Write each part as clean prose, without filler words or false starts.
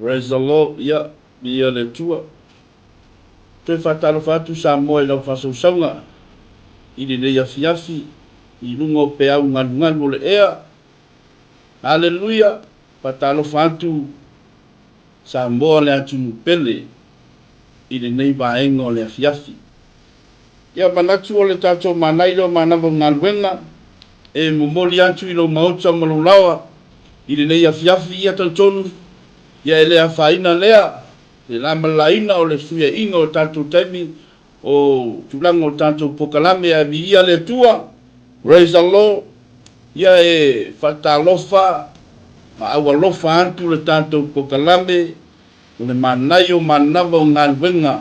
Praise the Lord, ia, viia le Atua. Toe faatalofa atu Samoa i lau faasausauga i lenei afiafi i luga o peau galugalu o le ea. Haleluia! Faatalofa atu Samoa le atunuu pele i lenei vaega o le afiafi. Ia manatu o le tatou manai lea o manava o galuega e momoli atu i lou maota ma lou laoa i lenei afiafi. Ia talitonu ia e le afaina lea le lamalaina o le fesuiaiga o tatou taimi o tulaga o tatou pokalame ae viia le Atua. Praise the Lord. Ia e faatalofa ma aualofa atu le tatou pokalame o le manaia o manava o galuega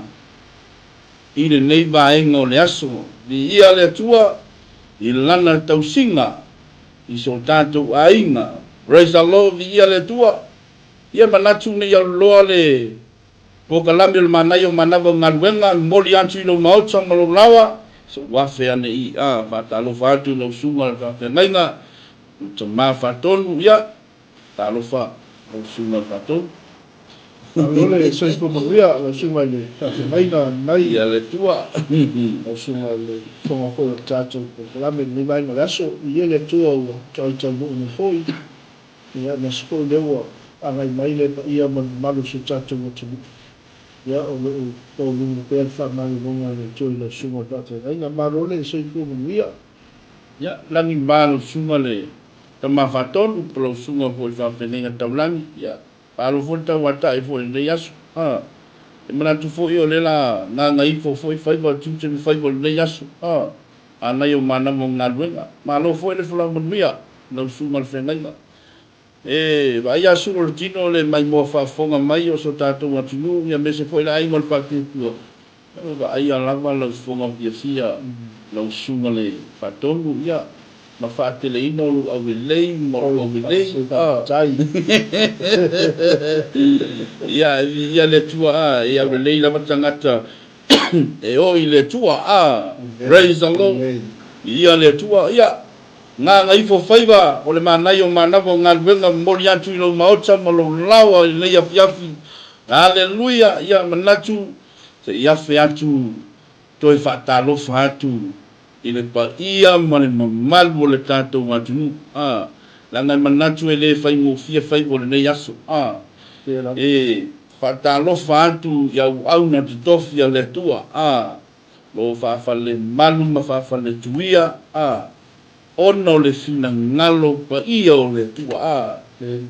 i lenei vaega o le aso. Viia le Atua i Lana tausiga i so tatou aiga. Praise the Lord, viia le Atua. Ia manatu ne i aluloa le polokalame o le manaia o manava o galuega, momoli atu i lou maota ma lou laoa, se ua afe ane i a, faatalofa atu i lau susuga i le faafeagaiga, lou tama faatonu, ia, Talofa lau susuga i le Faatonu. Malo le soifua manuia lau susuga i le faafeagaiga lenei. Ia le Atua. Lau susuga i le fofoga foi o le tatou polokalame i lenei vaega o le aso. Viia le Atua ua toai taunuu mai foi, ia aemaise foi lea ua agai mai le paia ma le mamalu o si o tatou atunuu. Ia o lo o taualuga pea le faamalologa a le Atua i lau susuga i le faafeagaiga. Malo le soifua manuia. Ia, lagi ma lau susuga le Tama Faatonu, po lau susuga foi i le faafeagaiga taulagi, ia, malo foi le tauatai foi i lenei aso. Ha. E manatu foi o lea la gagaifo foi faiva tiute ma faiva o lenei aso. Ha. Manaia o manava o galuega. Malo foi le folau manuia i lau susuga i le feagaiga. E vaaia sulu o le tino le maimoa faafofoga mai o so tatou atunuu, ia aemaise foi le aiga o le Faatuatua. Ua vaaia lava lau fofoga fiafia, lau susuga le Faatonu, ia, ma faateleina o lou aulelei ma lou aulelei, a. Ia, ia le Atua, a, e aulelei lava tagata e oo i le Atua, a. Praise the Lord. Ia le Atua, ia, gagaifo faiva o le manaia o manava o galuega momoli atu i lou maota ma lou laoa i lenei afiafi. Aleluia! Ia, manatu Se i afe atu toe faatalofa atu i le paia ma le mamalu o le tatou atunuu, a, leaga e manatu e le faigofie faiva o lenei aso, a, e faatalofa atu i auauna totofi a le Atua, a, lo faafalemalu ma faafaletuia, a, ona o le finagalo paia o le Atua, a,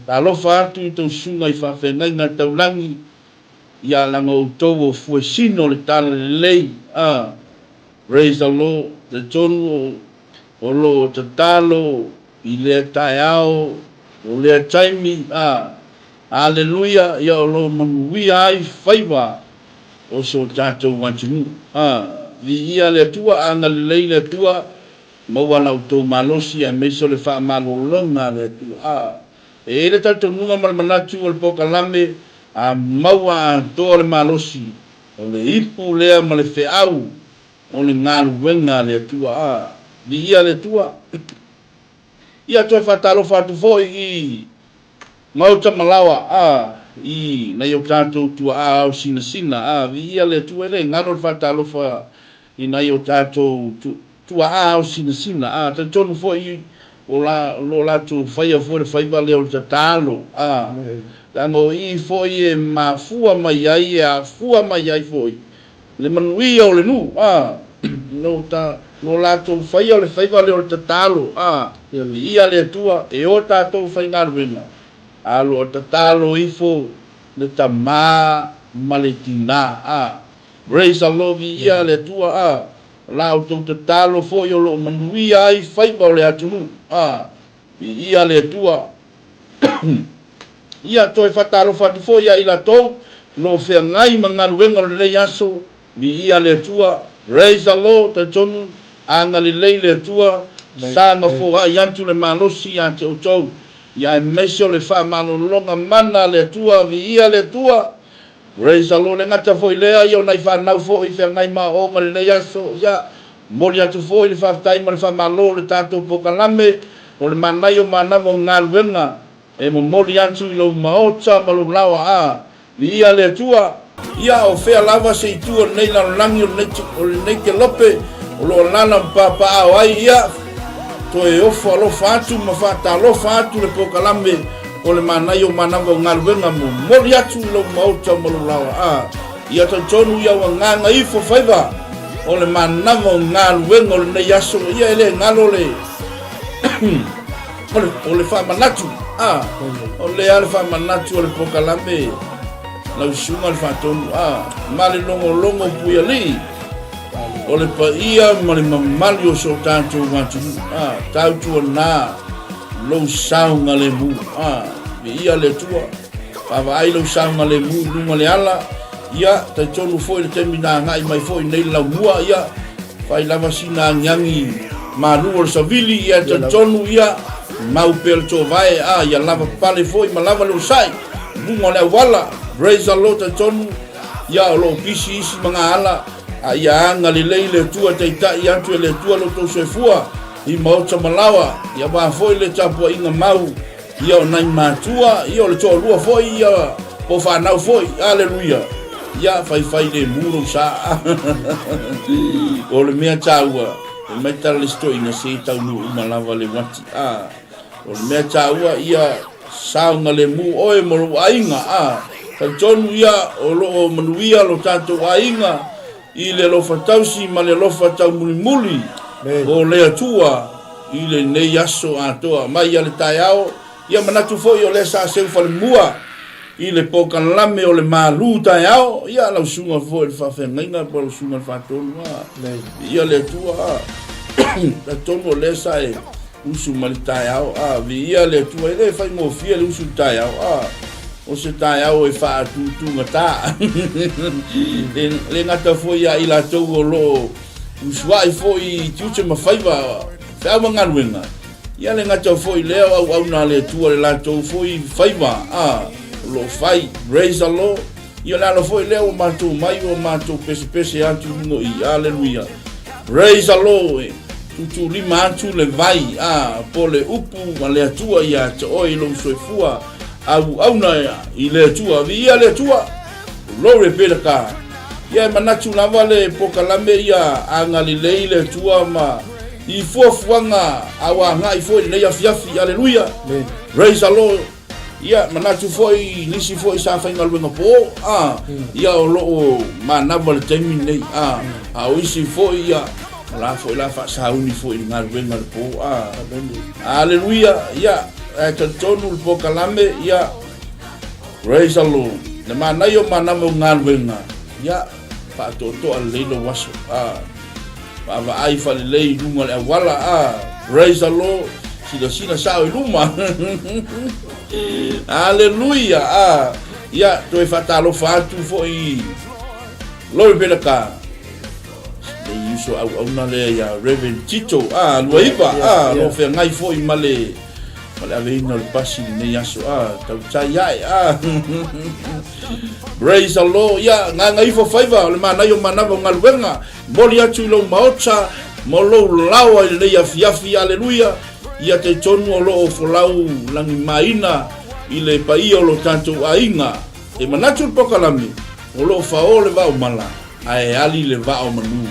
talofa atu i tou susuga i faafeagaiga taulagi, Ia leaga outou o fuesina o le tala lelei a Praise the Lord talitonu o lo o tatalo i lea taeao o lea taimi a Aleluia ia o lo o manuia ai faiva o so tatou atunuu a Viia le Atua agalelei le Atua maua la outou malosi aemaise o le faamalologa a le Atua a E i ai le talitonuga ma le manatu o le polokalame a maua atoa le malosi o le ipu lea ma le feau o le galuega a le Atua. A, viia le Atua! Ia toe faatalofa atu foi i Maota ma Laoa, a, i nai o tatou tuaa ao sinasina. A, viia le Atua! E le galo le faatalofa i nai o tatou tuaa ao sinasina, a, talitonu foi o la, o lo o latou faia foi le faiva lea o le tatalo, a, leaga o i foi e mafua mai ai, e afua mai ai foi le manuia o le nuu, a, no ta, lo latou faia le faiva lea o le tatalo, a, viia le Atua, e o tatou faigaluega, a lo o tatalo ifo le tama ma le tina, a. Praise the Lord viia le Atua a la outou tatalo foi o lo o manuia ai faiva o le atunuu a viia le Atua Ia toe faatalofa atu foi ia i latou o lo o feagai ma galuega o lenei aso viia le Atua Praise the Lord talitonu agalelei le Atua saga foai atu le malosi ia te outou ia aemaise o le faamalologa mana a le Atua viia le Atua Praise the Lord, le gata foi lea ia o nai fanau foi i feagai ma aoaoga i lenei aso, ia momoli atu foi le faafetai ma le faamalo i le tatou polokalame o le manaia o manava o galuega E momoli atu i lou maota ma lou laoa a Viia le Atua. Ia, o fea lava se itu o lenei lalolagi o lenei kelope o lo o alaala ma papaaao ai, ia, toe ofo alofa atu ma faatalofa atu le polokalame o le manaia o manava o galuega momoli atu i lou maota ma lou laoa a Ia talitonu ia ua gaga ifo faiva o le manava o galuega o lenei aso, ia e le galo le o le faamanatu, a, o lea le faamanatu o le polokalame lau susuga le faatonu, a, ma le logologo puialii o le paia ma le mamalu o so tatou atunuu, a, tautuana lou saogalemu, a, viia le Atua, vaavaai lou saogalemu i luga o le ala, ia, talitonu foi le taimi na agai mai foi nei le laumua, ia, Fai lava sina agiagi malu o le savili, ia talitonu ia, mau pea le toovae, a ia lava pale foi ma lava le onosai i luga o le auala. Praise the Lord, talitonu ia o lo o pisi isi magaala, a ia agalelei le Atua e taitai atu e le Atua lo outou soifua i maota ma laoa, ia aua foi le tapuaiga mau ia o nai matua, ia o le toalua foi, ia po fanau foi. Aleluia. Ia faifai lemu lou sa. O le mea taua, e mai tala le isi toeaina se taunuu uma lava le uati. A, o le mea taua ia saogalemu oe ma lou aiga. A, talitonu ia o lo o manuia lo tatou aiga i le alofa tausi ma le alofa taumulimuli o le Atua i lenei aso atoa mai ia le taeao, ia manatu foi o lea sa seu falemua i le pokalame o le malu taeao, ia lau susuga foi le faafeagaiga po lau susuga le faatonu, a viia le Atua, a talitonu o lea sa e usu mai le taeao, a viia le Atua, e le faigofie le usu i le taeao, a o se taeao e faatutugata. E le gata foi ia i latou o lo o usuai foi i tiute ma faiva, feau ma galuega, ia le gata foi lea o auauna a le Atua le latou foi faiva, a o lo o fai. Praise the Lord. Ia le ala foi lea ua matou mai ua matou pesepese atu i luga i. Aleluia. Praise the Lord. Tutulima atu le vai, a po le upu a le Atua ia te oe i lou soifua auauna i le Atua. Viia le Atua. Glory be to God. Ia e manatu lava le pokalame ia agalelei le Atua ma i fuafuaga a ua agai foi lenei afiafi. Aleluia. Praise the Lord. Ia manatu foi i nisi foi sa faigaluega po, a, ia o lo o manava le taimi lenei, a, a o isi foi ia o la foi la faasauni foi i le galuega le po, a. Aleluia. Ia ae talitonu le pokalame, ia, praise the Lord. Le manaia o manava o galuega, ia faatoatoa lelei lou aso, a. Vaavaai faalelei i luga o le auala, a. Praise the Lord. Silasila sao i luma. Aleluia. A. Ia, toe faatalofa atu foi Glory be to God. Le uso auauna lea ia Reverend Tito, a, Luaiva, a, lo feagai foi ma le ma le aveina o le pasi lenei aso, a, tautai ae, a. Praise the Lord. Ia, gaga ifo faiva o le manaia o manava o galuega. Momoli atu i lou maota ma lou laoa i lenei afiafi, aleluia, ia talitonu o lo o folau lagimaina i le paia o lo tatou aiga. E manatu le pokalame, o lo o fao le vaomala, ae ali le vaa o manu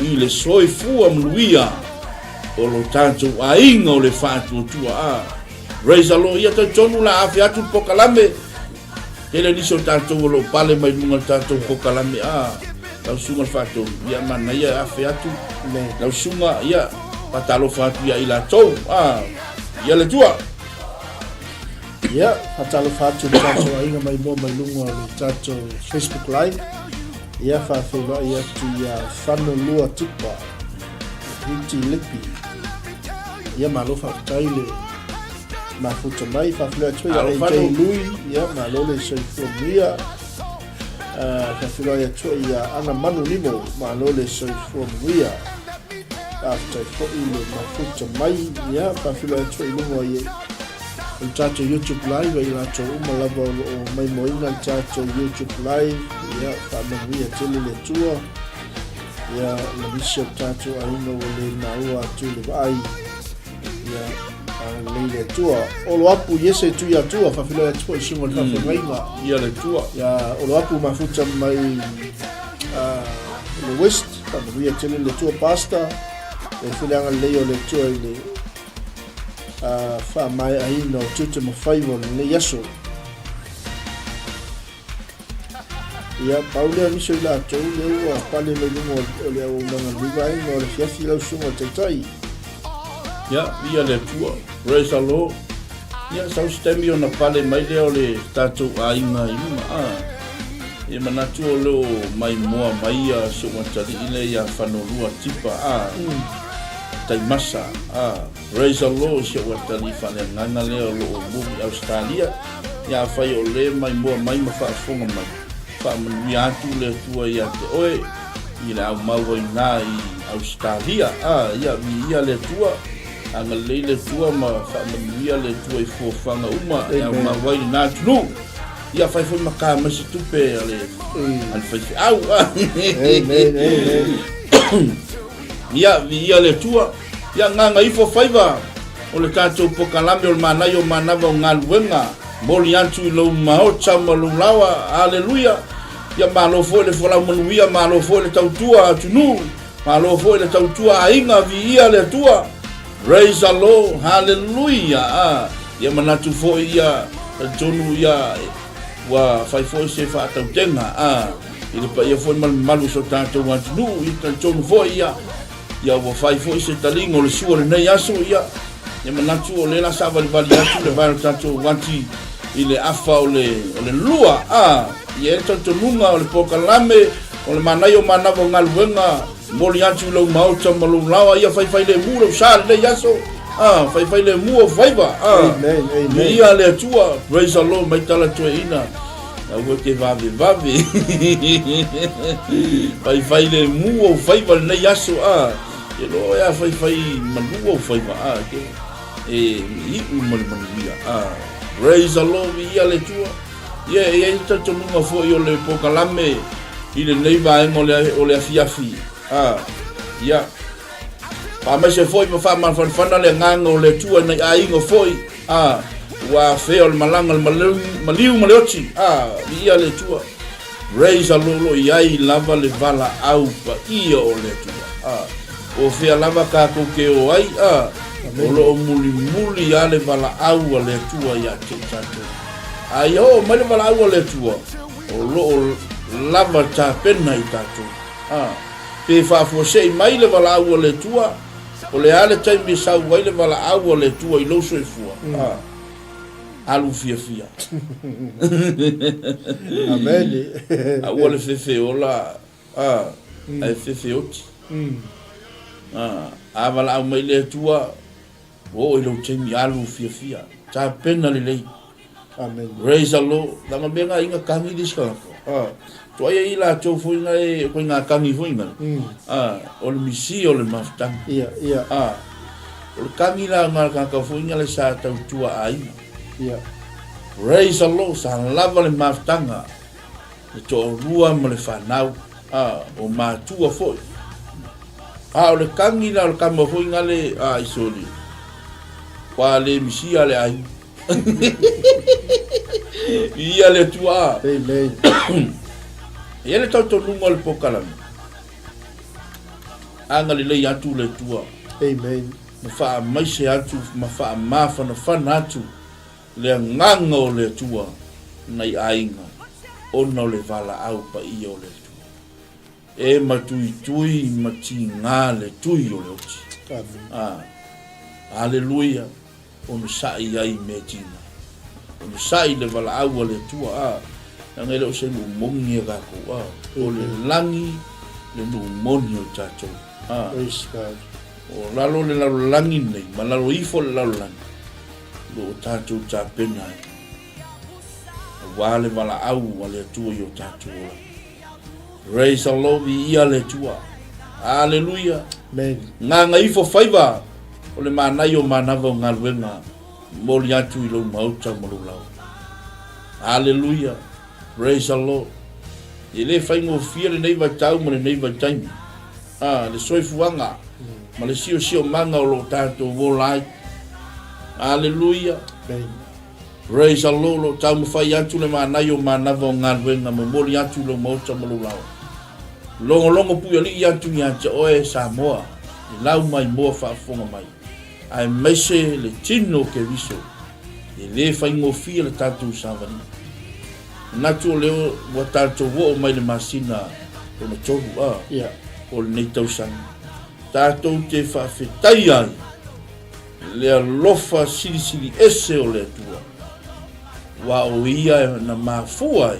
i le soifua manuia o lo tatou aiga o le faatuatua. A, praise the Lord. Ia talitonu la afe atu le pokalame. Tele nisi o tatou o lo o pale mai luga o le tatou pokalame, a, lau susuga le faatonu, ia manaia e afe atu lau susuga, ia faatalofa atu ia i latou, a, ia le Atua. Ia, faatalofa atu i le tatou aiga mai mua mai luga o le tatou Facebook Live. Ia, faafeiloai atu ia Fano Lua Tipa, Riti Lipi. Ia, malo faafetai le mafuta mai, faafeiloai atu ia AJ Lui, ia, malo le soifua manuia. Faafeiloai atu ia Ana Manu Nimo, malo le soifua manuia. Faafetai foi le mafuta mai, ia, faafeiloai atu i luga i o le tatou YouTube Live, i latou uma lava o lo o maimoaina le tatou YouTube Live, ia, faamanuia tele le Atua, ia, ma nisi o tatou aiga ua le maua atu le vaai, ia, Agalelei le Atua. Olo apu Iese tui Atua, faafeiloai atu foi i susuga i le faafeagaiga. Ia le Atua. Ia olo apu mafuta mai le West, faamanuia tele le Atua Pastor. E foi le agalelei o le Atua i le faamaeaina o tiute ma faiva o lenei aso. Ia, pau lea nisi o i latou lea ua pale mai luga o le auaunaga i lenei vaega o le afiafi lau susuga i le Taitai. Ia, viia le Atua. Praise the Lord. Ia, sau se taimi ona pale mai lea o le tatou aiga i luga. Ah. Ia manatu o leo maimoa mai ia si ou atalii lea ia Fanolua Tipa. Ah. Taimasa. Ah. Praise the Lord si ou atalii faaleagaga lea o lo o move i Australia. Ia afai o le maimoa mai ma faafofoga mai, faamanuia atu le Atua ia te oe i le aumau ai na i Ausetalia. A, ia viia le Atua, agalelei le Atua ma faamanuia le Atua i fuafuaga uma e aumau ai lena atunuu. Ia fai foi ma ka mai se tupe a le, a le faifeau. Amen, amen. Ia, viia le Atua. Ia, gaga ifo faiva o le tatou pokalame o le manaia o manava o galuega. Moli atu i lou maota ma lou laoa. Aleluia. Ia, malo foi le folau manuia, malo foi le tautua atunuu, malo foi le tautua aiga. Viia le Atua. Praise the Lord. Haleluia. Ah, ia manatu foi ia, talitonu ia, ua fai foi se faatautega. Ah, I le paia foi ma le mamalu o so tatou atunuu, ia talitonu foi ia, ia ua fai foi se taliga o le sua lenei aso, ia, ia manatu o lea la savalivali atu le vae o le tatou uati i le afa o le, o le lua, a, ia e le talitonuga o le polokalame, o le manaia o manava o galuega, momoli atu i lou maota ma lou laoa, ia faifailemu lou sa lenei aso, a, faifailemu ou faiva, a, Amen, amen. Viia le Atua, praise the Lord, mai tala toeaina. Aua e te vavevave. Faifai le mu ou faiva lenei aso a. Ke loa e a faifai malu ou faiva a. Ke e iu ma le manuia a. Praise the Lord, viia le Atua. Ia e i ai le talitonuga foi o le polokalame i lenei vaega o le, o le afiafi a. Ia faamaise foi ma faamafanafana le agaga o le Atua i nai aiga foi a ua afea o le malaga le maliu ma le oti a viia le Atua. Praise the Lord, o i ai lava le valaau paia o le Atua a o fea lava tatou te o ai a o lo o mulimuli a le valaau a le Atua ia te i tatou. A ia oo mai le valaau a le Atua o lo o lava tapena i tatou a. Pe faafuasei mai le valaau a le Atua, o le a le taimi e sau ai le valaau a le Atua i lou soifua? A, alu fiafia. Amene. Aua le fefe ola, a, ae fefe oti. A, a valaau mai le Atua, Ua oo i lou taimi alu fiafia. Tapena lelei. Amen. Praise the Lord. Langa mea ngā inga kangi le isi tagata. Ah. Toa ia i latou foi nga e koe ngā kangi foi nga. Ah, o le misi o le mafutaga. Ia, ia. Ah. O le kangi la ngā kaka foi nga le sa tautua aiga. Ia. Praise the Lord, sa lava le mafutaga. Le toalua ma le fanau. Ah, o matua foi. A o le kagi la o le kama foi ngale a i soli. Wa le misia le ai. Ia le tua. Amen. Ia le tautonuga o le pokalame. Agalelei atu le Atua. Amen. Ma faamaise atu ma faamafanafana atu le agaga o le Atua nai aiga ona o le valaau paia o le Atua. E matuitui ma tigā le tui o le oti. A, aleluia, onosai ai mea tigā. Onosai le valaau a le Atua, a, leaga e le o se nuu moni a tatou, a, o le lagi le nuu moni o tatou, a. Praise God. O lalo le lalolagi nei, ma lalo ifo le lalolagi, o lo o tatou tapena ai, aua le valaau a le Atua i o tatou olaga. Praise the Lord, viia le Atua. Aleluia. Amen. Gaga ifo faiva o le manaia o manava o galuega momoli atu i lou maota ma lou laoa. Aleluia. Praise the Lord. E le faigofie lenei vaitau ma lenei vaitaimi. Ah, le soifuaga ma le siosiomaga o lo o tatou ola ai. Aleluia. Amen. Praise the Lord, o lo o taumafai atu le manaia o manava o galuega, momoli atu i lou maota ma lou laoa. Logologo puialii atu ia te oe Samoa, i lau maimoa faafofoga mai, aemaise le tino o Keriso, e le faigofie le tatou savaliga. Manatu o lea ua tatou oo mai le masina lona tolu a o lenei tausaga, tatou te faafetai ai Le alofa silisili ese o le Atua, aua o Ia na mafua ai,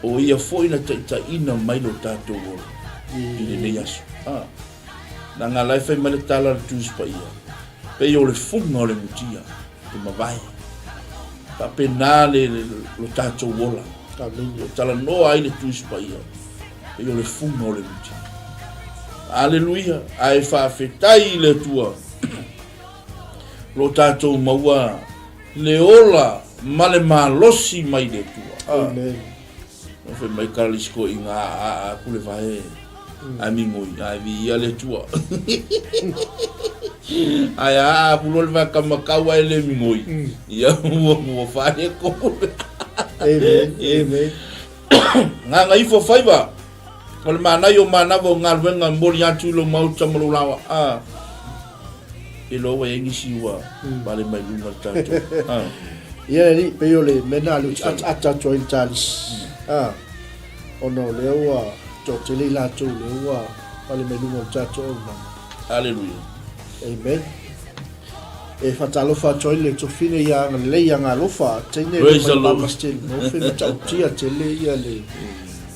o Ia foi na taitaiina mai lo tatou ola i lenei aso. A, leaga la e fai mai le tala a le Tusi Paia, pei o le fuga o le mutia e mavae. Faapena le, le, lo tatou ola. O talanoa ai le Tusi Paia, pei o le fuga o le mutia. Aleluia! Ae faafetai i le Atua lo tatou maua le ola ma le malosi mai le Atua. Ah. Amen. No fai mai kalisko i ngā a a kule vae. Ai mingoi, ai vi ia le Atua. Ai a a kulo le vae kamakau ai le mingoi. Ia ua ua whae ko. Amen. Amen. Gagaifo faiva, o le manaia o manava o galuega e momoli atu i lou maota ma lou laoa a e loa ua i ai nisi ua pale mai luga le tatou a. Ia le alii, pei o le mea lena lea ou te ataata atu ai i le talisi, a, ona o lea ua toatele i latou lea ua pale mai luga o le tatou auaunaga. Aleluia. Amen. E faatalofa atu ai le tofine ia agalelei ia galofa teine le Praise the mai Lord. mama stele no fe matautia tele ia le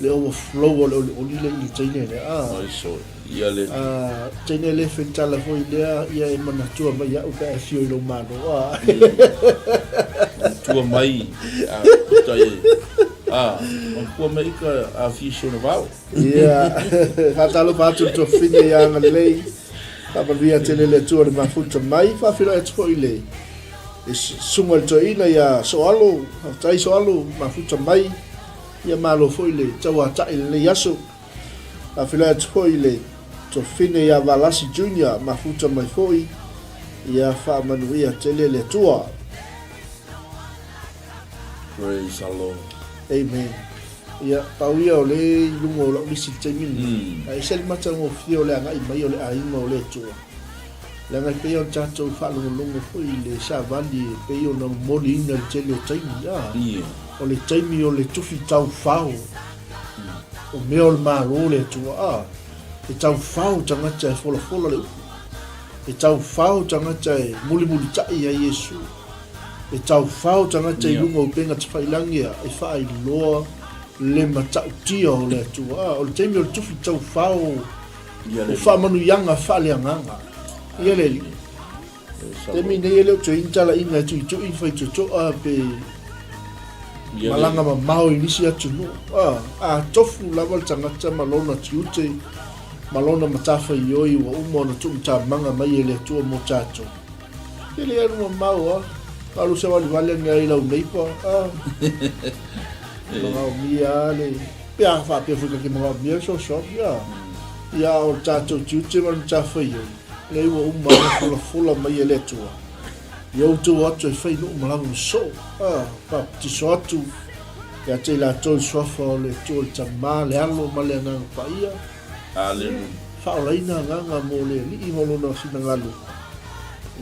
le overflow o le olioli le i le teine lea a Ai so, ia le a teine le fe tala foi lea ia e manatua mai au pe a e fio i lou malo a tua mai a puta e a matua mai ka a fi sona vao. Ia faatalofa atu le tofine ia agalelei. Faamanuia tele le Atua i le mafuta mai. Faafeiloai atu foi i le susuga i le toeaina ia Soalo. Faafetai Soalo, mafuta mai. Ia malo foi le tauatai i lenei aso. Faafeiloai atu foi i le tofine ia Valasi Junior, mafuta mai foi. Ia faamanuia tele le Atua. Praise the Lord. Amen. Ia, pau ia o lea i luga o lau lisi i le taimi lenei. Ae ese le matagofie o le agai mai o le aiga o le Atua. Leaga e pei ona tatou faalogologo foi i le savali e pei ona momoliina i le tele o taimi, a, o le taimi o le tufi taufao o mea o le Malo o le Atua, a, e taufao tagata e folafola le upu, e taufao tagata e mulimulitai ia Iesu. E taufao tagata i luga o upega tafailangi a e faailoa le matautia o le Atua. A, o le taimi o le tufi taufao o faamanuiaga faaleagaga. Ia le Alii. Taimi nei e le o toe i ni talaiga e tuitui, faitotoa pe malaga mamao i nisi atunuu. A, a tofu lava le tagata ma lona tiute ma lona matafaioi ua uma ona tuumatamaga mai e le Atua mo tatou. E le alu mamao a. Alu savalivali ane ai i lau neighbor a. Manaomia a le pe a faapea foi ta te manaomia le fesoasoani a. Ia a o le tatou tiute ma le matafaioi, lea ua uma ona folafola mai e le Atua ia outou atu e fai nuu ma lava ma soo a. Papatiso atu ia te i latou i le suafa o le Atua le Tama, le Alo ma le Agaga Paia. Aleluia. Faaolaina agaga mo le Alii ma lona finagalo.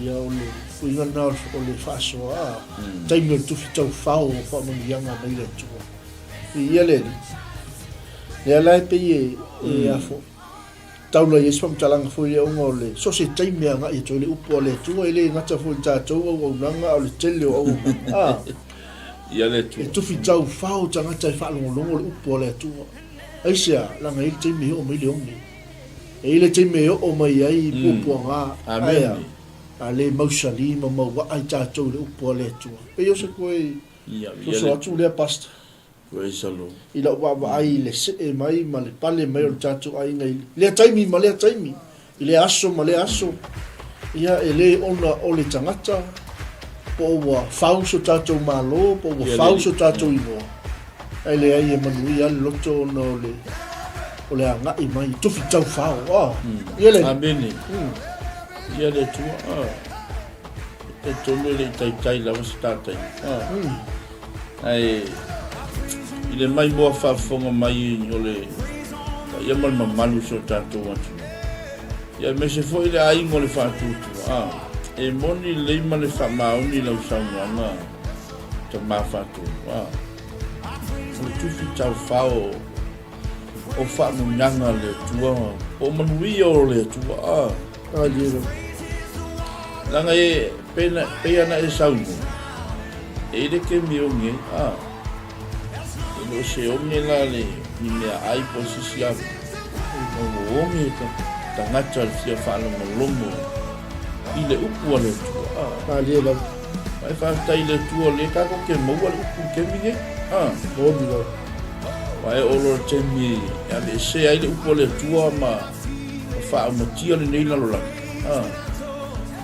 Ia o le uiga lena o le faasoa a taimi o le tufi taufao o faamanuiaga mai le Atua. Viia le Alii. Lea la e pei e e afo taula i ai se faamatalaga foi lea ona o le so o se taimi e agai atu ai le upu a le Atua e le gata foi i le tatou auaunaga a o le tele o auaunaga a. Ia le Atua. E tufi taufao tagata e faalogologo le upu a le Atua. Aisea, leaga e i ai le taimi e oo mai le oge. E i ai le taimi e oo mai ai puapuaga, ae a le mausali ma mauaa i tatou i le upu a le Atua. Pei o se koe soso atu lea Pastor, i lau vaavaai i le see mai ma le pale mai o le tatou aiga i lea taimi ma lea taimi, i lea aso ma lea aso. Ia, e le ona o le tagata, po o ua fau so tatou Malo, po o ua fau so tatou igoa, ae leai e manuia lava le loto ona o le o le agai mai, tufi taufao. Ah, ia le. Amene. Ia le Atua. Ah. Talitonu e le i taitai lava se ta taimi. Ae i le maimoa faafofoga mai o le paia ma le mamalu o si o tatou atunuu, ia aemaise foi le aiga o le faatuatua, e moni lelei ma le faamaoni lau saunoaga tama Faatonu, o le tufi taufao o faamunaga a le Atua po o manuia o le Atua. Leaga e pei ana e saunoa, e i le kemi oge ai, e le o se oge la le ni meaai po o se isi ava, a ua oge tagata le fia faalogologo i le upu a le Atua. Ma e faafetai i le Atua o lea tatou te maua le upu i le taimi nei. Moni lava. Aua e oo loa i le taimi e aveesea ai le upu a le Atua ma faaumatia lenei lalolagi,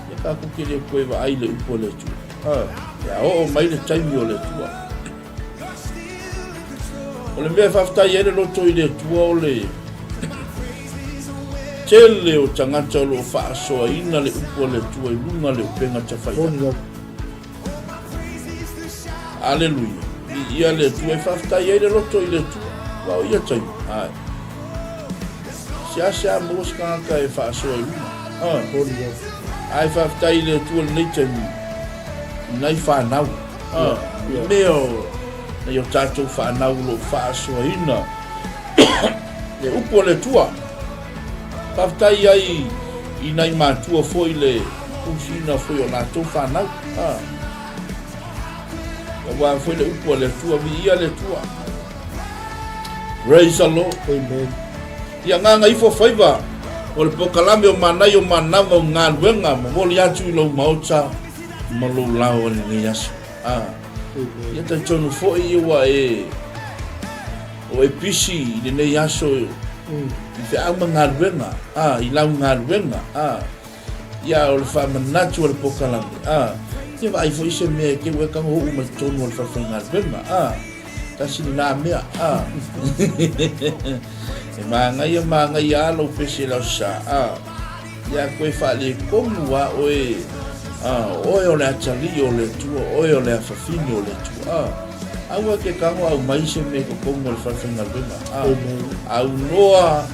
ia tatou te le toe vaai i le upu a le Atua. Ia oo mai le taimi o le Atua. O le mea e faafetai ai le loto i le Atua o le tele o tagata o lo o faasoaina le upu a le Atua i luga le upega tafailagi. Aleluia. Viia le Atua e faafetai ai le loto i le Atua. Aua o ia taimi, ae. Seasea maua se tagata e faasoa i luga. Ae faafetai i le Atua i lenei taimi, i nai fanau. I mea o nai o tatou fanau o lo o faasoaina le upu a le Atua. Faafetai ai i nai matua foi le pusiina foi o latou fanau. Aua foi le upu a le Atua, viia le Atua. Praise the Lord. Amen. Ia agaga ifo faiva o le pokalame o manaia o manava o galuega momoli atu i lou maota ma lou lao i lenei aso. Ia talitonu foi ua e o e pisi i lenei aso i feau ma galuega, i lau galuega, ia o le faamanatu o le pokalame, ia vaai foi se mea e te ua e tago uu mai totonu o le falefaigaluega, tasi lena mea, e manaia manaia lava lou pese i le Aso Sa, Ia koe faaletonu a oe, a, oe o le atalii o le Atua, oe o le afafine o le Atua, a. Aua ke tago aumai se mea i totonu o le falefaigaluega, a. Aunoa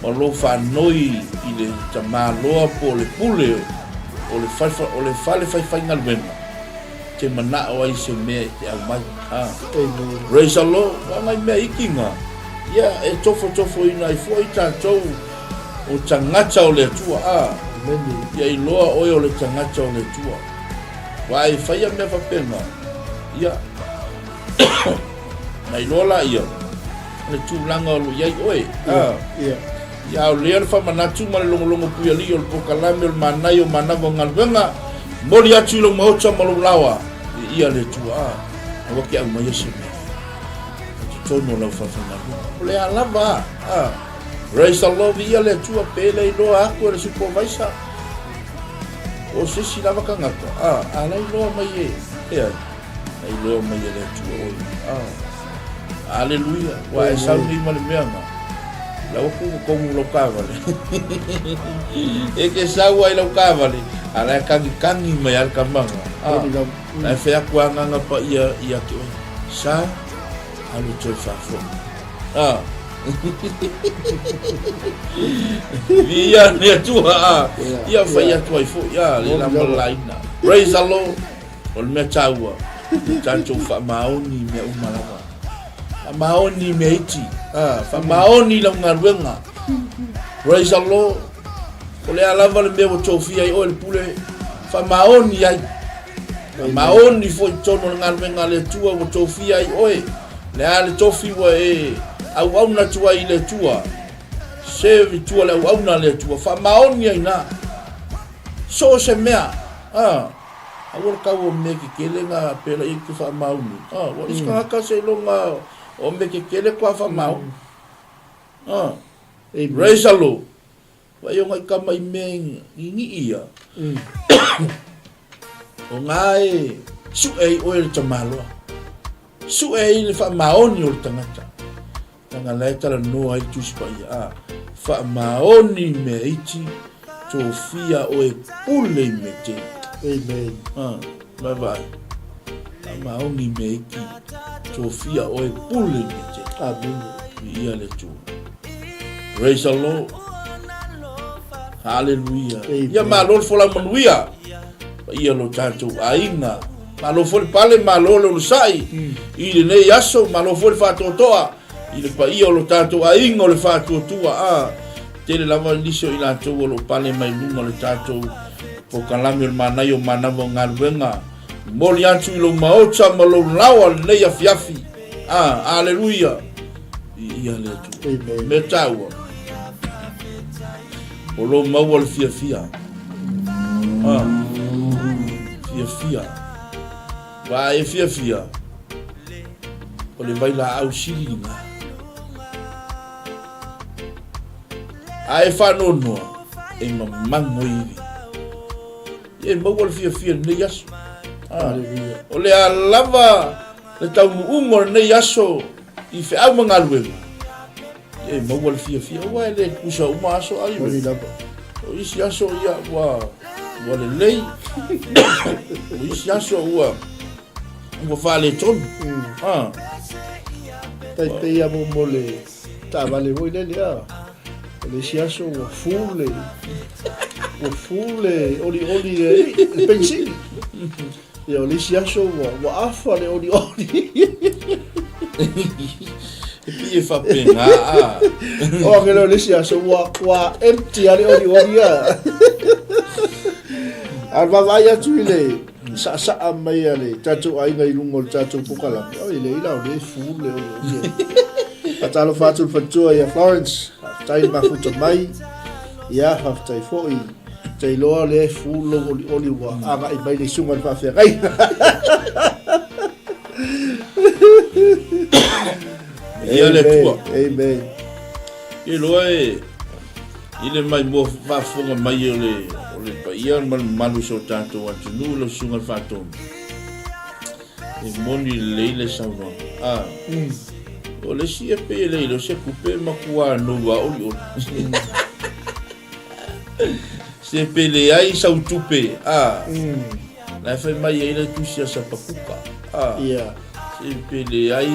ma lou faanoi i le tamaloa po o le pule o le fale, o le fale faifaigaluega, te manao ai se mea e te aumai, a. Praise the Lord. Aua nai mea iki na, ia e tofotofoina ai foi tatou O tagata o le Atua, a. Ia iloa oe o le tagata o le Atua. Aua e faia mea faapena, ia, na iloa laia le tulaga o lo o i ai oe. A. Ia a o lea le faamanatu ma le logologo puialii o le pokalame o le manaia o manava o galuega, momoli atu i lou maota ma lou laoa, viia le Atua, a. Aua ke aumaia se mea i totonu o lau falefaigaluega. O le a lava, a. Praise the Lord, viia le Atua, pe le iloa atu e le supervisor o se isi lava tagata, a, a la iloa mai e, e ai, na iloa mai e le Atua oe, a, aleluia, ua e sau nei ma le mea na, lau atu ua tonu lau kavale, e ke sau ai lau kavale, a la e kagikagi mai a le kamaga, a, la e fai atu agaga paia ia te oe, sa, alu toe faafoi, a. Viia le Atua, a. Ia fai atu ai foi, a, le la malaina. Praise the Lord. O le mea taua, ia tatou faamaoni i mea uma lava. Faamaoni i mea iti, a, faamaoni i lau galuega. Praise the Lord. O le a lava le mea ua tofia ai oe le pule, faamaoni ai. Faamaoni foi i totonu o le galuega a le Atua ua tofia ai oe. Le a le tofi ua e auauna atu ai i le Atua, serve i tua le auauna a le Atua, faamaoni ai ina. So o se mea, a, aua le tau o mea kekele nga pela i te faamaoni. A, ua isi tagata seiloga o mea kekele kua faamaoni. A, praise the Lord. Wai o ngai kama i mea i ngii ia. O ngā e suʻe ai oe le tamaloa. Suʻe ai le faamaoni o le tagata. Leaga la e talanoa ai le Tusi Paia, a, faamaoni i mea iti, tofia oe pule i mea tele. Amen. Ah, vaavaai. Faamaoni mea iki. Tofia oe pule i mea tele. Amene. Viia le Atua. Praise the Lord. Hallelujah. Amen. Ia malo le folau manuia. Paia lo tatou aiga. Malo foi le pale, malo le onosai. I lenei aso, malo foi le faatoatoa. I le paia o lo tatou aiga o le faatuatua. Ah, tele lava nisi o i latou o lo o pale mai luga o le tatou polokalame o le manaia o manava o galuega. Momoli atu i lou maota ma lou laoa lenei afiafi. Ah, aleluia. Viia le Atua. Amen. Mea taua, o lou maua le fiafia. Ah, fiafia. Va e fiafia, o le vailaau sili lena. A e faanoanoa, e mamago ivi. Ia e maua le fiafia i lenei aso. Ah, o le a lava le taunuuga o lenei aso i feau ma galuega. Ia e maua le fiafia. Aua e le tutusa uma aso ai. Moni lava. O isi aso ia ua ua lelei. O isi aso ua ua faaletonu. Mm. Ah. Tai pei a mo le taavale foi lele a. O le isi aso ua full le ua full le olioli le le penisini. Ia o le isi aso ua ua afa le olioli. E pei e faapena a. O ake lea o le isi aso ua ua empty a le olioli a. A o le vaavaai atu i le saasaa mai a le tatou aiga i luga o le tatou polokalame, oi leai la o lea e full le olioli. Faatalofa atu i le faletua ia Florence, faafetai le mafuta mai. Ia, faafetai foi. Te iloa lea e full lou olioli ua agai mai le susuga i le faafeagaiga. Ia le Atua. Amen. Iloa e i le maimoa faafofoga mai o le o le paia ma le mamalu o si o tatou atunuu lau susuga i le Faatonu. E moni lelei le saunoaga. A. O le isi e pei e le iloa se tupe e matua nou lava olioli. Se pe leai sau tupe, a. La e fai mai ai le tusi a Sapakuka, a. Yeah. Se pe leai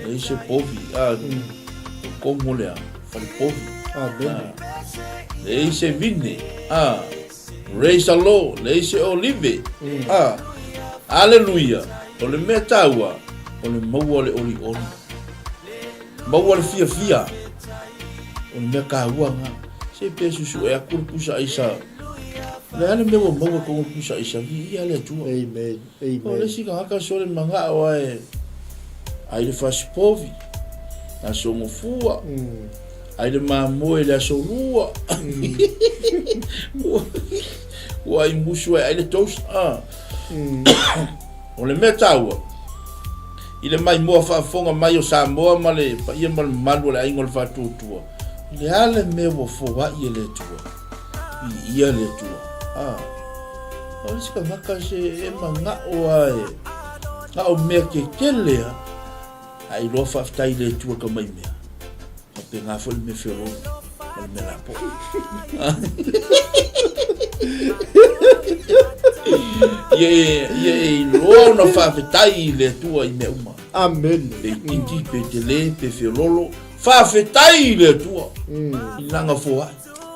leai se povi, a. Komo lea, fale povi. Amene. Leai se vine, a. Praise the Lord, leai se olive, a. Aleluia, o le mea taua, o le maua o le olioli. Maua le fiafia, o le mea taua lena. Se pe susue atu le pusa aisa, o le a le mea ua maua i totonu o le pusa aisa, viia le Atua. Amen. Amen. O le isi tagata sole manao lava e ai le fasipovi, aso gafua, ai le mamoe i le aso lua, ua ai musu ai ai le toast. Ah. O le mea taua, i le maimoa faafofoga mai o Samoa ma le paia ma le mamalu o le aiga o le Faatuatua, o le a le mea ua foai e le Atua? Viia le Atua. Ah. O le isi tagata se e manao lava e na o mea tetele lava, a iloa faafetai i le Atua ka mai mea. Faapena foi le mea feololo ma le mea lapoa. Ia e, ia e iloa ona faafetai i le Atua i mea uma. Amene. Pe itiiti, pe tele, pe feololo, faafetai i le Atua i lana foai.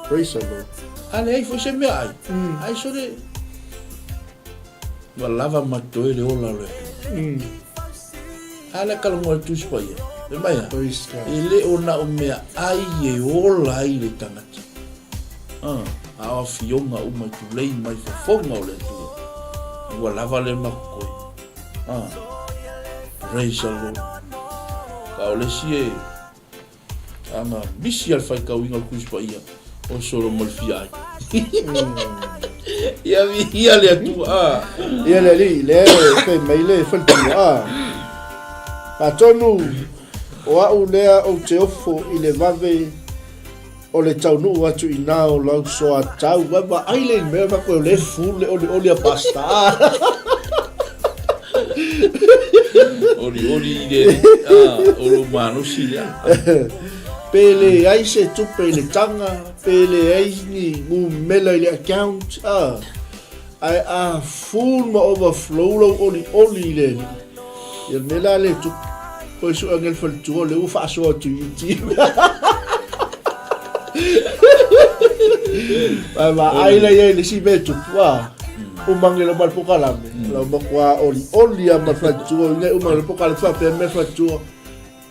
Praise the Lord. A leai foi se mea ai, ai sole ua lava ma totoe le ola o le Atua. A lea talanoa le Tusi Paia, fai mai a, e le o na o mea ai e ola ai le tagata, a o afioga uma i tulei mai fofoga o le Atua, ua lava lea ma totoe. Praise the Lord. Ka o le isi e Ana misi a le faitauina o le Tusi Paia o solo ma le fia ai. Ia viia le Atua. Ah. Ia le alii, lea e fai mai le faletua. Ah. Atonu o au lea ou te ofo i le vave o le taunuu atu i nā o lau soatau. Ua vaai le mea faapea o lea e full le olioli a Pastor. Olioli i le o lou malosi lea. Pe leai se tupe i le taga, pe leai ni numera i le account, ah. Ae a full ma overflow lou olioli i le Alii, ia le mea la lea e tupu, toe sue ane le faletua lea ua faasoa atu i i. Ae vaai la i ai le isi mea e tupu, a uma ane loa ma le pokalame, lau matua olioli lava ma le faletua, ina uma ane le pokalame faapea mai le faletua,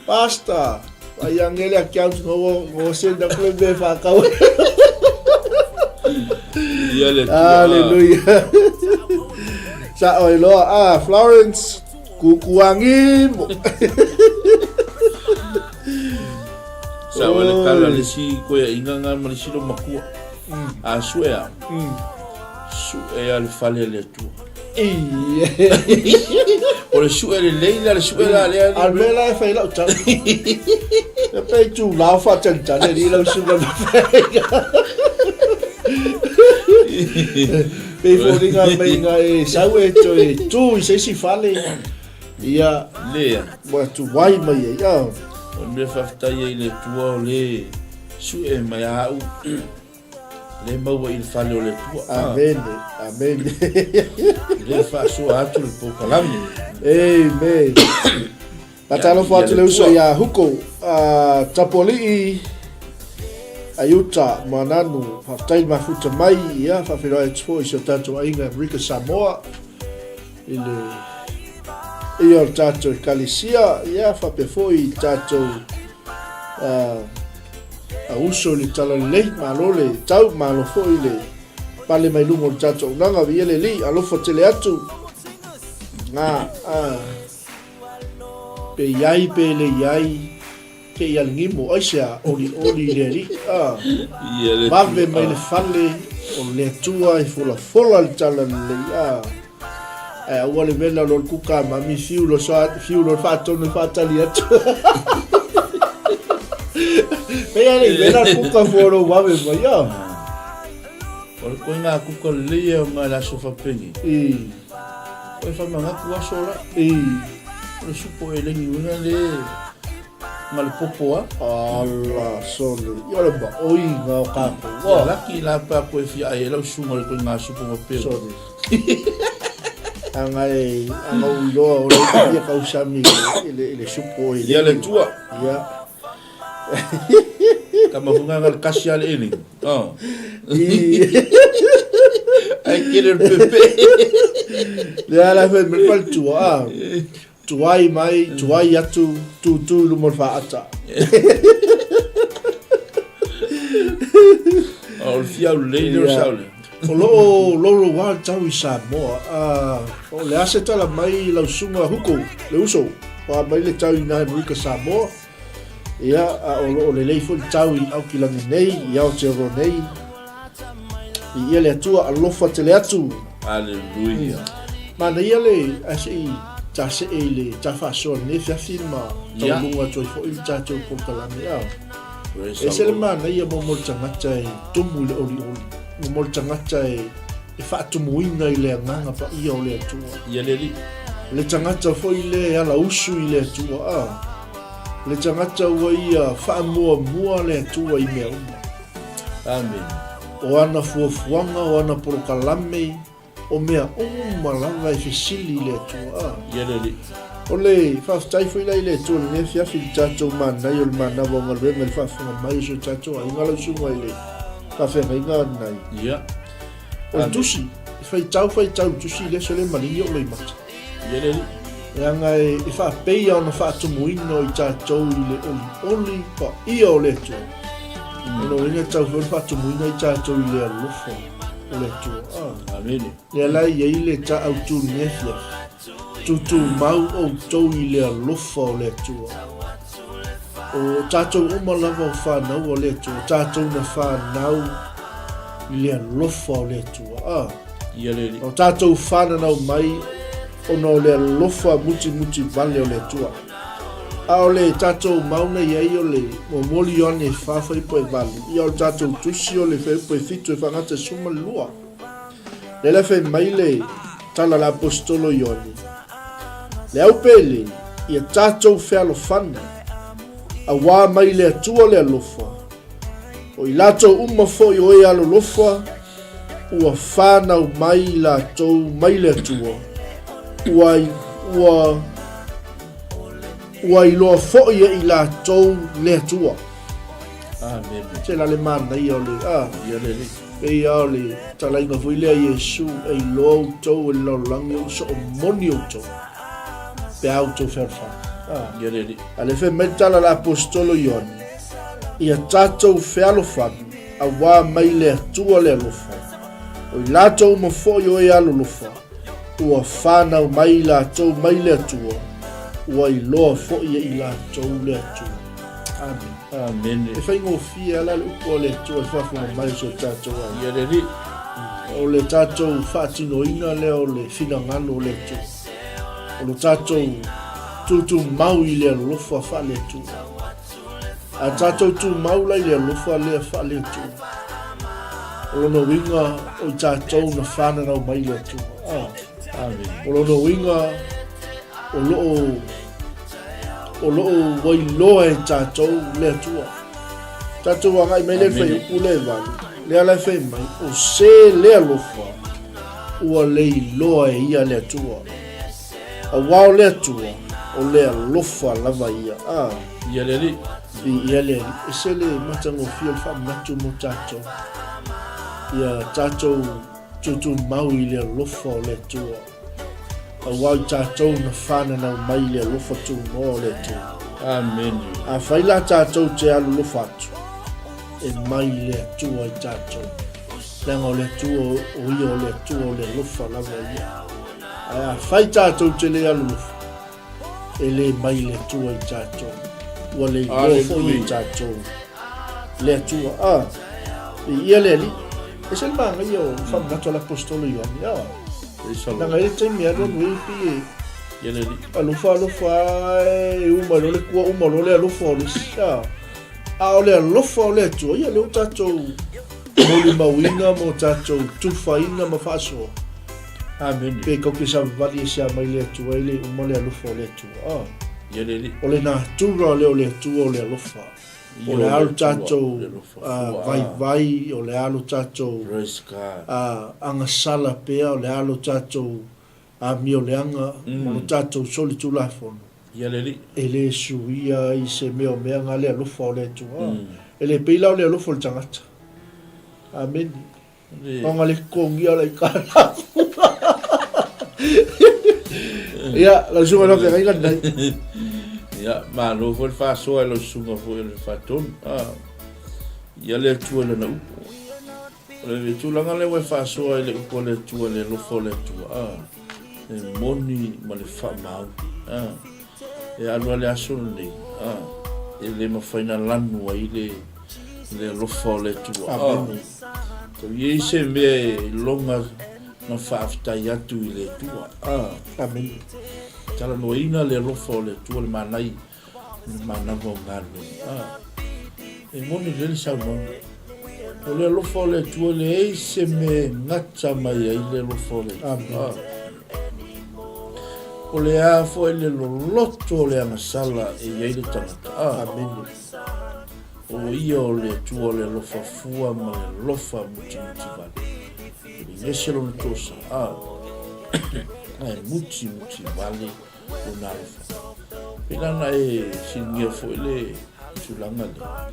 Pastor, vai ange le account no ua send aku le mea e whakau. Ia le tua. Hallelujah. Sa oi loa, ah, Florence, kukuangi mo. Sa oi le kala le si koe inga ngā ma le silo makua. A sue a. Sue a le fale le tua. O le sue lelei la le sue la lea. A le mea la e fai lau tala. E pe i tū lao whaatalitali ni lau suga na whainga. Pe i fōringa mei ngā e sau e toe tū i seisi fale. Ia. Lea. Mua tu wai mai e ia. O le mea whawhitai ai le tua o le sue mai a au. Le maua i le fale o le Atua. Amene, amene. Le faasoa atu le polokalame. Amen. Faatalofa atu le uso ia Huko, uh, Tapualii, Ayuta, Mananu, faafetai le mafuta mai, ia, faafeiloai atu foi i si o tatou aiga Amerika Samoa, i le ia o le tatou ekalesia, ia, faapea foi i le tatou uh, A uso i le talalelei, malo le tau, malo foi le pale mai luga o le tatou auaunaga, viia le Alii, alofa tele atu, ngā, a, pe i ai pe le i ai, ke i aligimo, aisea, olioli i le Alii, a, vave mai le fale o le Atua e folafola le talalelei, a, ae aua le vela lo le kuka mami fiu lo sa fiu lo faatonu e faatali atu. Pei a le vela kuka fo lo wawe mai a. O le koinga kuka lelei e o ngā le aso whapeni. I. Koe whamangaku aso la. I. O le supo e lengi uina le ma le popo a. Ala sole. Ia le ma oi ngā o kākou. Ia laki la pa koe fia ai e lau sunga le koe ngā supo whapeo. Sorry. Anga e anga u iloa o le ia kausami i le i le supo i le. Ia le tua. Ia. Ka mafunga nga le kasi ale eli. Oh. Ai kere le pepe. Le ala fe me pal tua. Ah. Tuai mai, tuai atu, tūtū i luma o le faata. O le fiau lelei lea o le saole. O lo o louloua le tau i Samoa. O le a se tala mai i lau susuga Huko, le uso, ua mai le tau i nā Amerika Samoa. Ia, a o lo o lelei foi le tau i Aukilani nei, i Aotearoa nei. I ia le Atua alofa tele atu. Aleluia. Manaia le ae se i ta see i le ta faasoa lenei afiafi ma tauluga atu ai foi le tatou polokalame a. E ese le manaia mo mo le tagata e tumu i le olioli, mo mo le tagata e e faatumuina i le agaga paia o le Atua. Ia le Alii. Le tagata foi le e alausu i le Atua a. Le tagata ua ia faamuamua le Atua i mea uma. Amen. O ana fuafuaga, o ana polokalame, o mea uma lava e fesili i le Atua. Ia le Alii. O le faafetai foi la i le Atua i lenei afiafi i le tatou manaia o le manava o galuega i le faafofoga mai o si o tatou aiga lau susuga i le faafeagaiga anai. Ia. O le tusi, e faitau faitau i le tusi i le aso lea maligi o loimata. Ia le Alii. Leaga e faapeia ona faatumuina o i tatou i le olioli paia o le Atua. O lona uiga e tatau foi ona faatumuina i tatou i le alofa o le Atua. Ah. Amene. Lea la e i ai le ta autu i lenei afiafi. Tutumau outou i le alofa o le Atua. O tatou uma lava o fanau a le Atua, o tatou na fanau i le alofa o le Atua. Ah. Ia le Alii. O tatou fananau mai ona o le alofa mutimuti vale o le Atua. A o le tatou mau na i ai o le momoli Ioane e 4 fuaiupu e 8, ia o le tatou tusi o le fuaiupu e 7 e faagata 12. Lea la fai mai le tala a le aposetolo Ioane, Le aupele, ia tatou fealofani, auā mai le Atua le alofa, o i latou uma foi o e alolofa, ua fanau mai latou mai le Atua, ua, ua, ua iloa foi e i latou le Atua. Amene. Se la le manaia o le, a, Ia le Alii. pei lava o le talaiga foi lea a Iesu, e iloa outou e le lalolagi o soo moni outou, pe a outou fealofani. A. Ia le Alii. A lea fai mai le tala a le Aposetolo Ioane, Ia tatou fealofani, auā mai le Atua le alofa. O i latou uma foi o e alolofa, ua fanau mai i latou mai le Atua, ua iloa foi e i latou le Atua. Amene. Amene. E faigofie lava la le upu a le Atua i le faafofoga mai o si o tatou aiga. Ia le Alii. O le tatou faatinoina lea o le finagalo o le Atua. O lo tatou tutumau i le alofa faale-Atua. A tatou tumau la i le alofa lea faale-Atua, o lona uiga o i tatou na fananau mai le Atua. Ah. Amen. O lona uiga o loo o loo ua iloa e tatou le Atua. Tatou agai mai le fuaiupu lea e 8, lea la e fai mai, o se le alofa ua le iloa e ia le Atua. Auā o le Atua, o le alofa lava ia. A. Ia le Alii. Viia le Alii. E se le matagofie o le faamanatu mo tatou. Ia tatou tutumau i le alofa o le Atua. Auā i tatou na fananau mai i le alofa tunoa o le Atua. Amene. Afai la tatou te alolofa atu, e mai le Atua i tatou. Leaga o le Atua, o ia o le Atua o le alofa lava ia. Ae afai tatou te le alolofa, e le mai le Atua i tatou. Ua le iloa foi e tatou le Atua. A, viia le Alii. E ese le manaia o faamanatu a le Aposetolo Ioane. A, leaga e i ai le taimi e alu alu ai pei e alofa alofa e uma loa le kua uma loa le alofa o le isi. A, a o le alofa o le Atua, ia lea ua tatou molimauina ma o tatou tufaina ma faasoa. Amene. Pe kau ke savavali e sea mai le Atua e le uma le alofa o le Atua. Ah. Ia le Alii. O le natura lea o le Atua o le alofa. O le a lo tatou vaivai, o le a lo tatou agasala pea, o le a lo tatou amioleaga ma lo tatou solitulafono. Ia le Alii. E le suia ai se mea o mea nga le alofa o le Atua. E le pei la o le alofa o le tagata. Amene. Ona le totogia la i kala. Ia, lau susuga lau feagaiga lenei. Ia, malo foi le faasoa i lau susuga foi o le Faatonu. Ah, ia le Atua i lana upu. O le tulaga lea ua e faasoa i le upu a le Atua, le alofa o le Atua. Ah, e moni ma le faamaoni. Ah, e alu lava le aso lenei, ah, e le mafai na lanu ai le le alofa o le Atua. Amene. Tau i ai se mea e iloga na faafetai atu i le Atua. Amene. Talanoaina le alofa o le Atua le manai le manava o galuega. E moni lelei le saunoaga. O le alofa o le Atua e leai se mea e gata mai ai le alofa o le Atua. O le a foi le loloto o le agasala e i ai le tagata. Amene. O ia o le Atua o le alofa fua ma le alofa mutimuti vale. E le ese lona tosa, a ae mutimuti vale lona alofa. Pēlā na e siligia foi le tulaga lea.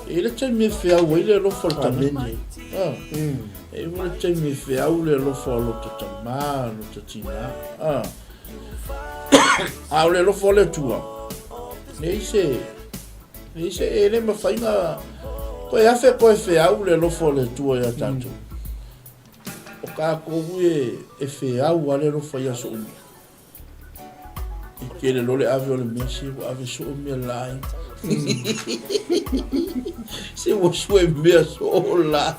E i ai le taimi e feau ai le alofa o le tagata. A, e i ai foi le taimi e feau le alofa o lota tamā, lota tinā. A, a o le alofa o le Atua, leai se Leai se, e le mafai na toe afe toe feau le alofa o le Atua ia tatou. O tatou e, e feau lava le alofa i aso uma. I tele loa le ave o le mea, se ua ave soo mea lai. Se ua sue mea soo lai.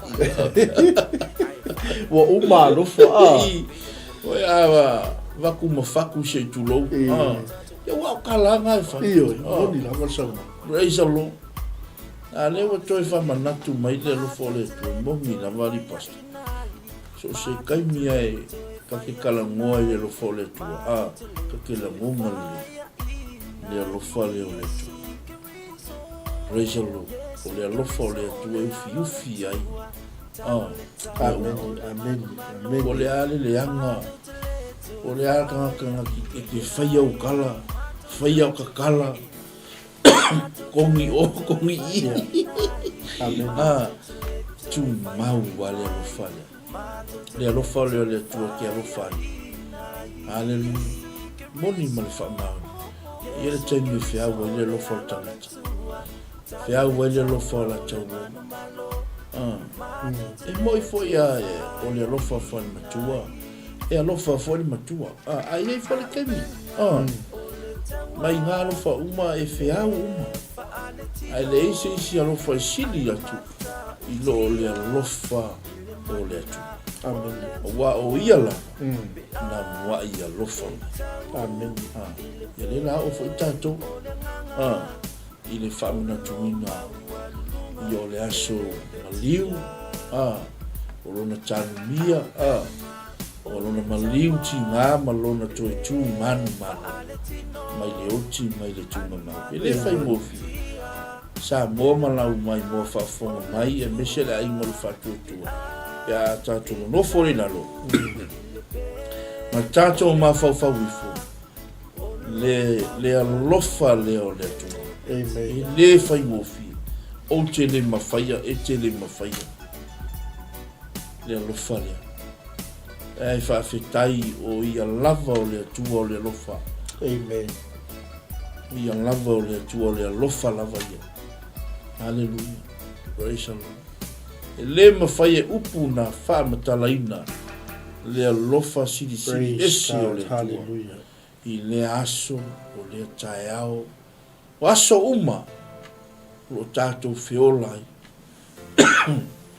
Ua uma alofa, a. Oe a vaku ma faku se i tulou. Ia ua o kalaga e fai. Ioe, moni lava le saunoaga. Praise the Lord. A lea ua toe faamanatu mai le alofa o le Atua, moni lava alii pastor. So o se taimi lava e ta te talanoa i le alofa o le Atua, a, ta te lagona lelei le alofa lea o le Atua. Praise the Lord. O le alofa o le Atua e ufiufi ai. Amene, amene, amene. Po o le a le leaga, po o le a le tagata na e te faia ou tala, faia au tatala, kogi o, kogi i. Amene. A, tumau a le alofa lea. Le alofa lea o le Atua e te alofa ai. Aleluia. Moni ma le faamaoni. E i ai le taimi e feau ai le alofa o le tagata. Feau ai le alofa o latou o. E moi foi a o le alofa foi le matua. E alofa foi le matua. A i ai foi le taimi. Mai ngā alofa uma e feau uma. Ae leai se isi alofa e sili atu i lo o le alofa o le Atua. Amene. Aua o ia lava na muaʻi alofa mai. Amene. Ia lea la oo foi tatou i le faamanatuina ia o le aso maliu, a, o lona tanumia, a, o lona maliu tiga ma lona toe tu manumanu mai le oti mai le tumamau. E le faigofie. Samoa ma lau maimoa faafofoga mai aemaise le aiga o le faatuatua pe a tatou nonofo i lalo ma tatou mafaufau ifo le, le alofa lea o le Atua. Amen. E le faigofie. Ou te le mafaia, e te le mafaia. Le alofa lea. Ae faafetai o ia lava o le Atua o le alofa. Amen. O ia lava o le Atua o le alofa lava ia. Hallelujah. Praise the Lord. E le mafai e upu na faamatalaina le alofa silisili Praise ese o God. le Atua Hallelujah. i lea aso, o lea taeao, o aso uma o lo o tatou feola ai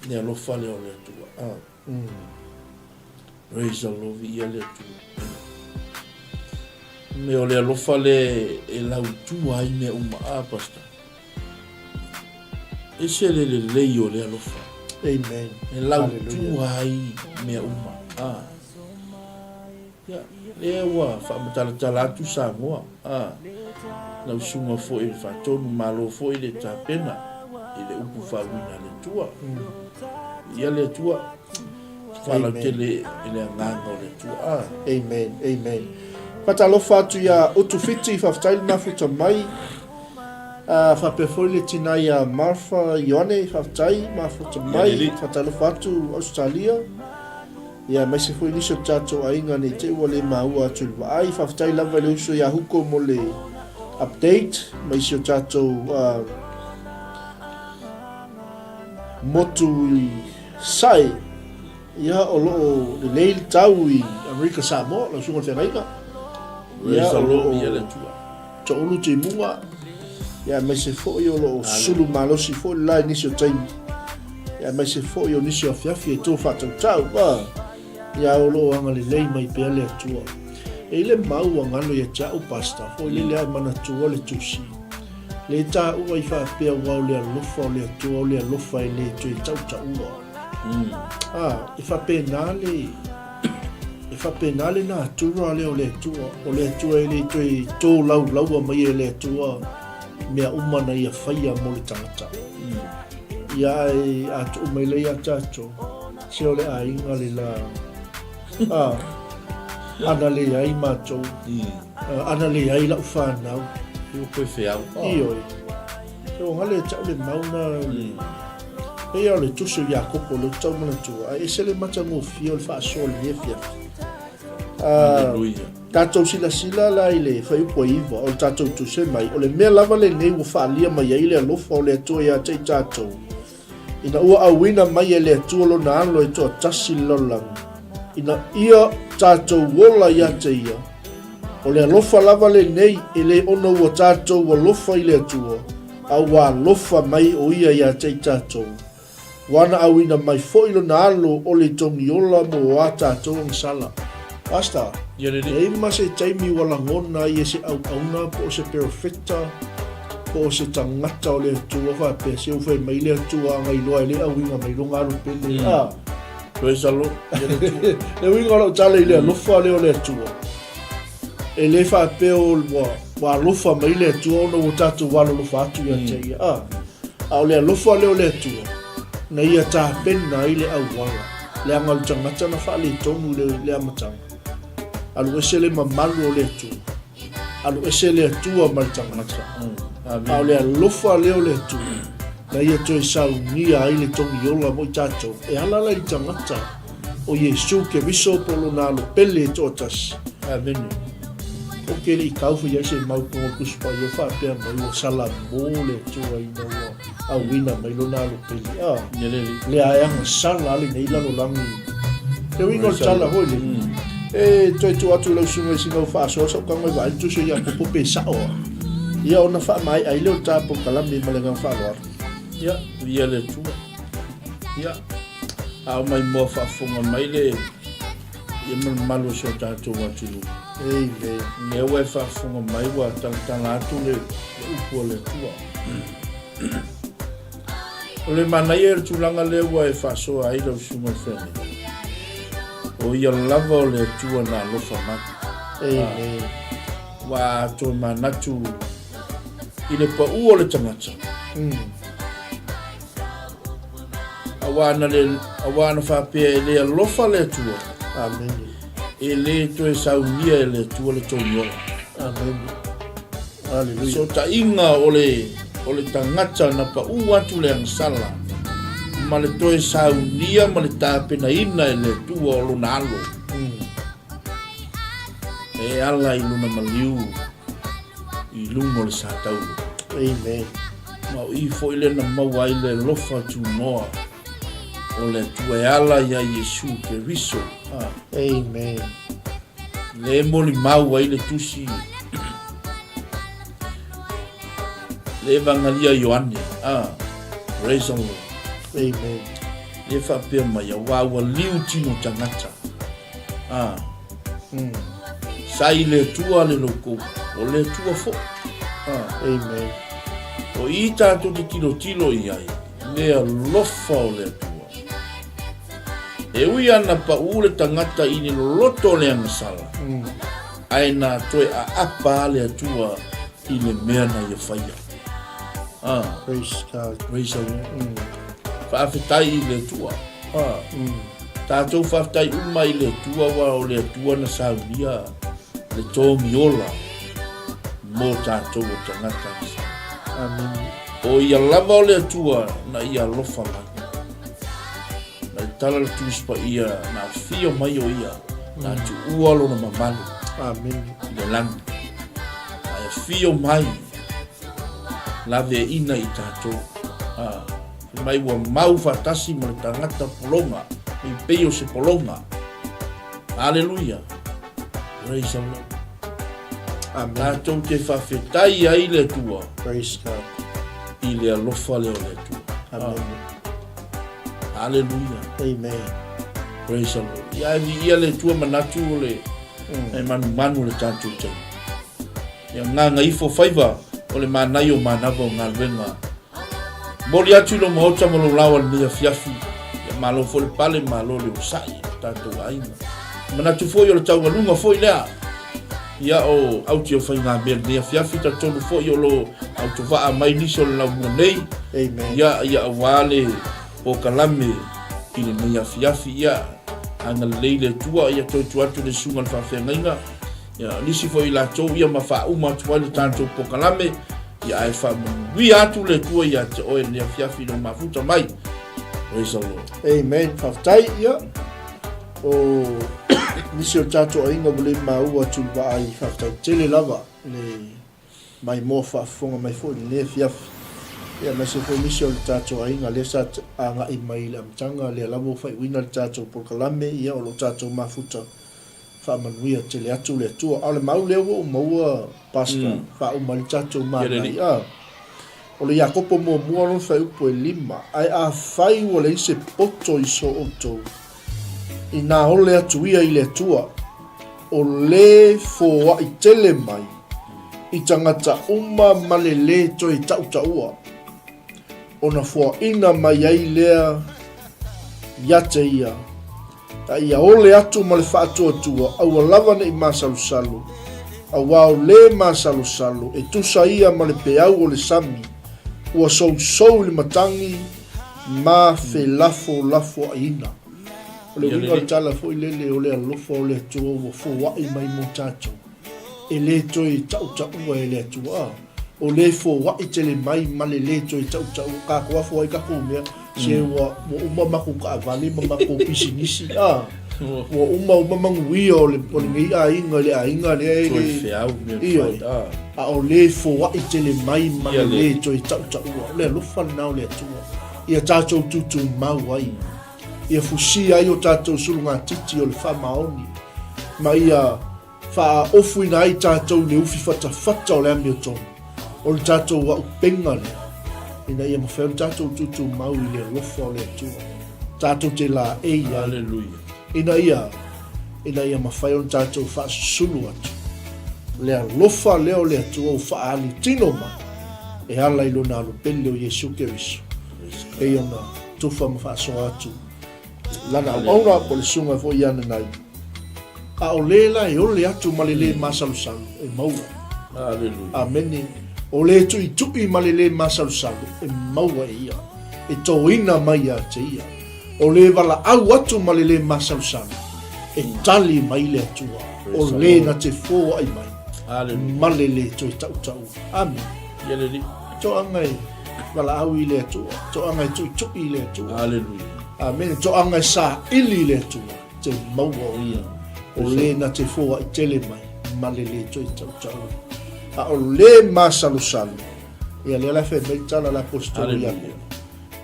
le alofa lea o le Atua. Ah. Praise the Lord, viia le Atua. Me o le alofa le e lautua ai mea uma. Ah, Pastor. Ese le lelei o le alofa. Amen. E lautua ai mea uma. Ah. Ia, lea ua faamatalatala atu Samoa. Ah. Lau susuga foi i le Faatonu, malo foi le tapena i le upu faauiina a le Atua. Ia le Atua, faalautele i le agaga o le Atua. Ah. Amen. Amen. Faatalofa atu ia Utu Fiti, faafetai le mafuta mai. Faapea foi le tina ia Martha Ioane, faafetai mafuta mai. Faatalofa atu Australia. Ia, aemaise foi nisi o tatou aiga ne i te i ua le maua atu i le vaai. Faafetai lava i le uso ia Huko mo le update mai si o tatou motu i Sae. Ia, o lo o lelei le tau i Amerika Samoa, lau susuga i le feagaiga. Ia, o lo o toulu timuga. Ia, aemaise foi o lo o sulu malosi foi le la i nisi o taimi. Ia, aemaise foi o nisi o afiafi e tō whātautau. Ia, o lo o agalelei mai pea le Atua. E i le mau ua galo ia te au, Pastor, foi lele a e manatua le tusi. Le tāua i whaapea ua o le alofa o le Atua o le alofa e le toe tautaua. E whapena le... E faapena le natura lea o le Atua, o le Atua e le toe tōlaulaua mai e le Atua mea uma na ia faia mo le tagata. Ia ae a tuu mai lea ia tatou, se o le aiga le la, a, ana leai matou, ana leai lau fanau. Ua koe feau. Ioe. Se ua gale e tau le mau na le pei o le tusi o Iakopo lea ou te tau manatua, ae ese le matagofie o le faasoa o lenei afiafi. Hallelujah. Tatou silasila la i le fuaiupu e 9 o le tatou tusi mai, o le mea lava lenei ua faaalia mai ai le alofa o le Atua ia te i tatou, ina ua auina mai e le Atua lona Alo e toatasi i le lalolagi, ina ia tatou ola ia te ia, O le alofa lava lenei, e le ona ua tatou alofa i le Atua, a ua alofa mai o Ia ia te i tatou. Ua ana auina mai foi Lona Alo o le togiola mo a tatou agasala. Pastor, Ia lelei. E i ai ma se taimi ua lagona ai e se auauna po o se perofeta po o se tagata o le Atua faapea, se ua fai mai le Atua a gailoa e le auina mai lona alo pele. A. Praise the Lord. Ia le Atua. Le uiga o lau tala i le alofa lea o le Atua, e le faapea ua, ua alofa mai le Atua ona ua tatou alolofa atu ia te Ia. A, a o le alofa lea o le Atua, Na ia tapena ai le auala, leaga o le tagata na faaletonu i le amataga. Alu ese le mamalu o le Atua. Alu ese le Atua ma le tagata. A o le alofa lea o le Atua, na ia toe saunia ai le togiola mo i tatou, e ala la i le tagata o Iesu Keriso po o lona Alo pele e toatasi. Amene. Ou te le i tau fai ai se mau toga Tusi Paia faapea mai ua salamo le Atua ina ua auina mai lona Alo pele. A, le aeaga sala a lenei lalolagi. Le uiga o le tala foi le, e toe tuu atu i lau susuga i sina faasoa sau tago e vaai le tusi o Iakopo pe sao a. Ia ona faamaea ai lea o le ta polokalame ma le agaga faaaloalo. Ia, viia le Atua. Ia, a o maimoa faafofoga mai le ia ma le mamalu o si o tatou atunuu. Amen. Lea ua e faafofoga mai ua talatala atu le upu a le Atua. O le manaia o le tulaga lea ua e faasoa ai lau susuga i le feagaiga. O ia lava o le Atua na alofa mai. Amen. Ua atoa manatu i le pau o le tagata. Aua na le, aua na faapea e le alofa le Atua. Amene. E le toe saunia e le Atua le togiola. Amene. Aleluia. Sootaiga o le, o le tagata na pau atu le agasala ma le toe saunia ma le tapenaina e le Atua o lona alo. E ala i lona maliu i luga o le satauro. Amen. Ma o i foi lea na maua ai le alofa tunoa o le Atua e ala iā Iesu Keriso. Ah. Amen. Le molimau ai le tusi le Evangalia Ioane. Ah. Praise the Lord. Amen. Le faapea mai, auā ua liu tino tagata. Ah. Sa i le Atua le loukou, o le Atua foi. Ah. Amen. O i tatou te tilotilo i ai, le alofa o le Atua. E ui ana paʻū le tagata i le loloto o le agasala, ae na toe aapa a le Atua i le mea na ia faia. Ah. Praise God. Praise the Lord. Faafetai i le Atua. Ah. Tatou faafetai uma i le Atua aua o le Atua na saunia le togiola mo tatou o tagata agasala. Amene. O ia lava o le Atua na ia alofa mai. Na i tala le Tusi Paia na afio mai o ia na tuua lona mamalu. Amene. I le lagi. Ae afio mai laveaina i tatou. Ah. Fai mai ua mau faatasi ma le tagata pologa, e pei o se pologa. Aleluia. Praise the Lord. Amen. Tatou te faafetai ai le Atua. Praise God. I le alofa lea o le Atua. Amen. Ah. Aleluia. Amen. Praise the Lord. Ia e viia le Atua manatu o le e manumanu le tatou taimi. Ia gagaifo faiva o le manaia o manava o galuega. Momoli atu i lou maota ma lou laoa i lenei afiafi. Ia malo foi le pale, malo le onosai e lo tatou aiga. Manatu foi o le taualuga foi lea ia o auti o faigamea i lenei afiafi, talitonu foi o lo autovaa mai nisi o le laumua nei. Amen. Ia, ia aua le polokalame i lenei afiafi. Ia agalelei le Atua, ia toe tuu atu le susuga i le faafeagaiga. Ia, nisi foi i latou ia ma faauma atu ai le tatou polokalame, ia ae faamanuia atu le Atua ia te oe i lenei afiafi i lou mafuta mai. Praise the Lord. Amen. Faafetai. Ia, o nisi o tatou aiga ua le maua atu i le vaai, faafetai tele lava le maimoa faafofoga mai foi i lenei afiafi. Ia, aemaise foi nisi o le tatou aiga lea sa agai mai i le amataga, lea lava ua faaiuina le tatou polokalame, ia, o lo o tatou mafuta Faamanuia tele atu le Atua. A o le mau lea ua ou maua, Pastor, faauma ai le tatou manai, a, o le Iakopo muamua lona fuaiupu e lima, Ae afai ua leai se poto i so outou, inā ole atu ia i le Atua, o le foai tele mai i tagata uma ma le lē toe tautaua, ona foaina mai ai lea ia te ia, A ia ole atu ma le faatuatua, aua lava ne i masalosalo, auā o lē masalosalo, e tusa ia ma le peau o le sami, ua sousou i le matagi, Ma felafolafoaiina. O le uiga o le tala foi lele o le alofa o le Atua ua foai mai mo tatou, e le toe tautaua e le Atua. A, o le foai tele mai ma le le toe tautaua, tatou a foai tatou mea, se ua uma matou taavale ma matou pisinisi, a, ua uma uma manuia o le, o lenei aiga i le aiga lea e le, ioe, a o le foai tele mai ma le le toe tautaua. O le alofa lena o le Atua, ia tatou tutumau ai. Ia fusia ai o tatou sulugatiti o le faamaoni, ma ia faaofuina ai tatou i le ufi fatafata o le amiotonu, o le tatou auupega lea, ina ia mafai ona tatou tutumau i le alofa o le Atua, tatou te laei ai. Aleluia. Ina ia, ina ia mafai ona tatou faasusulu atu le alofa lea o le Atua ua faaali tino mai e ala i Lona Alopele o Iesu Keriso, pei ona tufa ma faasoa atu lana auauna po o le susuga foi ia Nanai. A o le la e ole atu ma le lē masalosalo e maua. Aleluia. Amene. O le tuitui ma le lē masalosalo e maua e ia. E toina mai ia te ia. O le valaau atu ma le lē masalosalo e tali mai le Atua. O le na te foai mai ma le lē toe tautaua. Amene. Ia le Alii. Toaga e valaau i le Atua, toaga e tuitui i le Atua. Aleluia. Amene. Toaga e saili i le Atua, te maua o ia. O le na te foai tele mai, ma le le toe tautaua. A o le masalosalo, ia lea la e fai mai le tala a le Aposetolo Iakopo,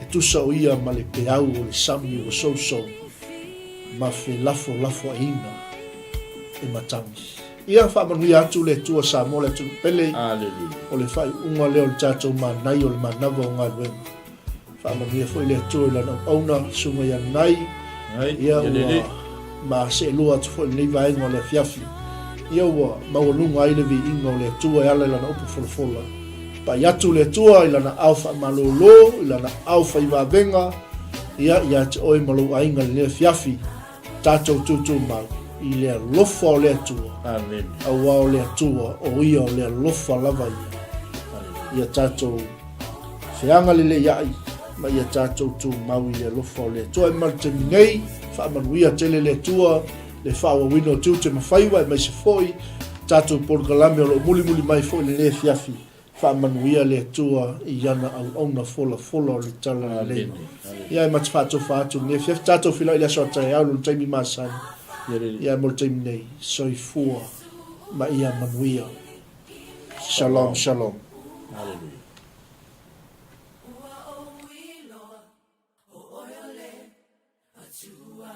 e tusa o ia ma le peau o le sami ua sousou ma felafolafoaiga e matagi. Ia faamanuia atu le Atua Samoa le atunuu pele. Aleluia. O le faaiuga lea o le tatou manaia o le manava o galuega. Faamanuia foi le Atua i lana auauna, Susuga ia Nai. Ia ua ma seelua atu foi i lenei vaega o le afiafi. Ia ua maualuga ai le viiga o le Atua e ala i lana upu folafola. Pai atu le Atua i lana ao faamalolo, i lana ao faivavega, ia ia te oe ma lou aiga i lenei afiafi. Tatou tutumau i le alofa o le Atua. Amene. Aua o le Atua, o Ia o le alofa lava ia. Ia tatou feagalelei ma ia tatou tumau i le alofa o le Atua. E ma le taimi nei, faamanuia tele le Atua le faaauauina o tiute ma faiva, aemaise foi tatou polokalame o lo o mulimuli mai foi i lenei afiafi. Faamanuia le Atua i ana auauna folafola o le Tala Lelei. Ia e ma te faatofa atu lenei afiafi. Tatou feiloai i le aso a taeao i lona taimi masani. Ia mo le taimi nei, soifua ma ia manuia. Shalom, shalom. Hallelujah. Ua ou iloa, o oe o le Atua.